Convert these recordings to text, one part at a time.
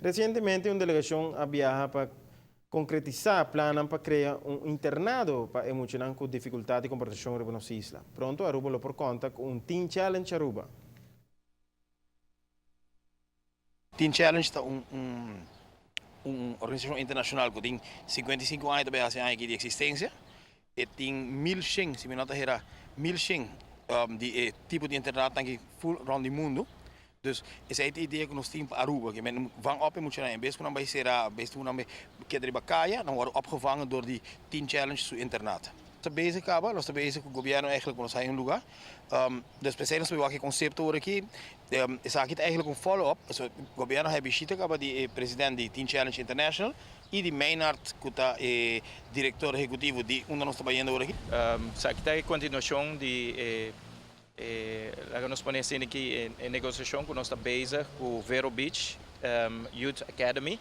Recientemente un delegacion a biaha pa concretisa plannan pa crea un internado pa e muchanan cu dificultad di comportacion riba nos isla. Pronto Aruba lo por conta cu un Teen Challenge Aruba. Teen Challenge ta un un organisacion internacional cu tin 55 aña ta bay haci aña aki di existencia. E tin 1100, si mi no ta hera, 1100 di e tipo di internatnan aki full rond di mundo. Dus esei ta e idea ku nos tin pa Aruba, ke men van op e muchanan en bes ku nan bai sera, bes ku nan bai keda riba kaya, nan wòrdu opgevangen dor di Teen Challenge su internat. Nos ta bezig kaba, nos ta bezig ku gobièrnu eigentlik pa nos haña un lugá. Dus p'esei nos ta bai wak e konsepto ora aki. Esaki ta eigentlik un follow up, pasobra gobièrnu a haña bishita kaba di e president di Teen Challenge International i di Meinhard ku ta e direktor ehekutivo di unda nos ta bayendo ora aki. Esaki ta e kontinuashon di e E laga nos pone asina aki e negosiashon ku nos ta bezig ku Vero Beach Youth Academy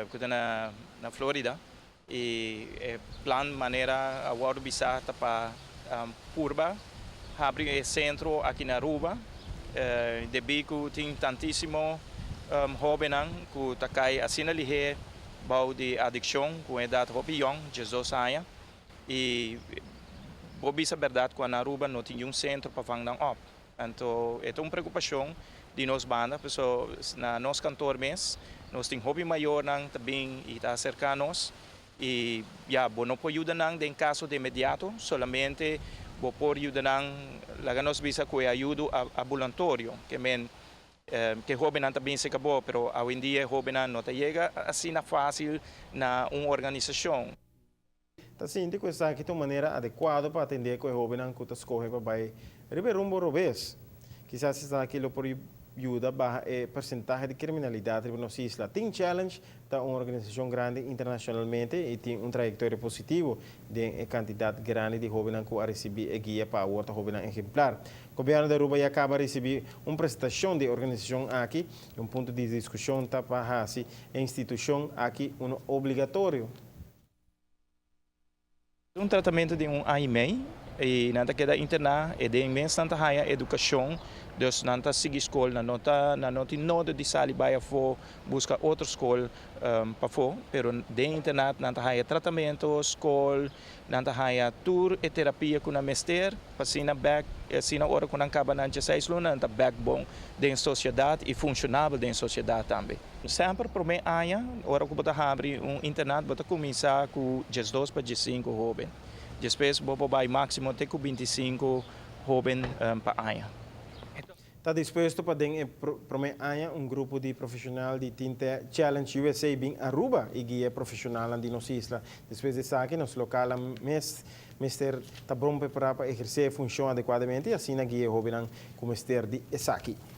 ku ta na na Florida i e plan manera a wòrdu bisá ta pa purba habri e sentro aki na Aruba debí ku tin tantísimo hóbennan ku ta kai asina lihé bou di adikshon ku un edat hopi yòn, 12 aña. I bo bisa berdad cu na Aruba no tin niun centro pa vang nan op. Anto e ta un preocupacion di nos banda, paso na nos kantoor mes nos tin hopi mayornan ta bin y ta acerca nos y ya bo no por yuda nan den caso de inmediato, solamente bo por yuda nan laga nos bisa cu e ayudo abulantorio, ke men ke hobennan ta bin cerca bo, pero awendia e hobennan no ta yega asina facil na un organisacion. Ta sinti ku esaki ta un manera adekuado pa atendé ku e hóbennan ku ta skohe pa bai riba e rumbo robes. Kisas esaki lo por yuda baha e persentahe di kriminalidat riba nos isla. Teen Challenge ta un organisashon grandi internashonalmente i tin un trayektoria positivo den e kantidat grandi di hóbennan ku a risibí e guia pa awor ta hóbennan ehemplar. Gobièrnu di Aruba ya kaba risibí un presentashon di e organisashon aki i un punto di diskushon ta pa hasi e institushon aki uno obligatorio. Un tratamentu di un aña i mei i nan ta keda interná e den mes nan ta haña edukashon, dus nan ta sigui skol, nan no ta nan no tin nodo di sali bai afó buska otro skol pafó, pero den internat nan ta haña tratamentu, skol, nan ta haña tur e terapia ku nan mester pa asina bèk asina ora ku nan kaba nan dieseis luna nan ta bèk bon den sosiedat i funshonabel den sosiedat tambe. Semper promé aña, ora ku bo ta habri un internat, bo ta kuminsá ku 12 pa 15 hóben. Despues bo por bai máksimo te ku 25 hóben pa aña. Ta dispuesto pa den e promé aña un grupo di profeshonal di Teen Challenge USA bin Aruba i guia e profeshonalnan di nos isla. Despues di esaki nos lokalnan mes mester ta bon prepará pa ehersé e funshon adekuadamente i asina guia e hóbennan ku mester di esaki.